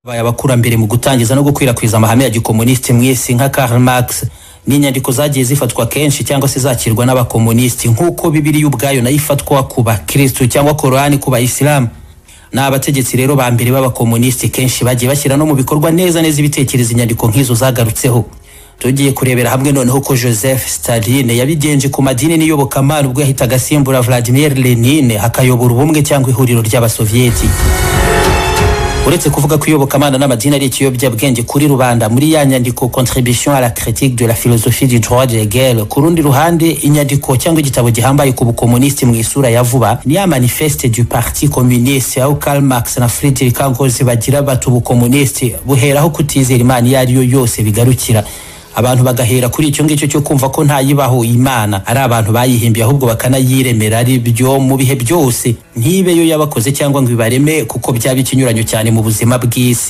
Babaye abakurambere mu gutangiza no gukwirakwiza amahame ya gikomunisiti mu isi nka Karl Marx, n'inyandiko zagiye zifatwa kenshi cyangwa se zakirwa n'abakomunisiti, nk'uko Bibiliya ubwayo nayo ifatwa ku bakristu cyangwa Korani ku bayisilamu. Ni abategetsi rero ba mbere b'abakomunisiti kenshi bagiye bashyira no mu bikorwa neza neza ibitekerezo inyandiko nk'izo zagarutseho. Tugiye kurebera hamwe noneho ko Joseph Stalin yabigenje ku madini n'iyobokamana ubwo yahitaga asimbura Vladimir Lenin akayobora ubumwe cyangwa ihuriro ry'Abasovieti. Uretse kuvuga ko iyobokamana n'amadini ari ikiyobyabwenge kuri rubanda muri ya nyandiko Contribution à la critique de la philosophie du droit de Hegel, ku rundi ruhande inyandiko cyangwa igitabo gihambaye ku bukomunisiti mu isura ya vuba ni ya Manifeste du Parti communiste, aho Karl Marx na Friedrich Engels bagira bati: "Ubukomunisiti buheraho kutizera Imana iyo ari yo yose bigarukira." Abantu bagahera kuri icyo ngicyo cyo kumva ko ntayibaho, Imana ari abantu bayihimbiye, ahubwo bakanayiremera, ari byo mu bihe byose, ntibe yo yabakoze cyangwa ngo ibareme, kuko byaba ikinyuranyo cyane mu buzima bw'isi.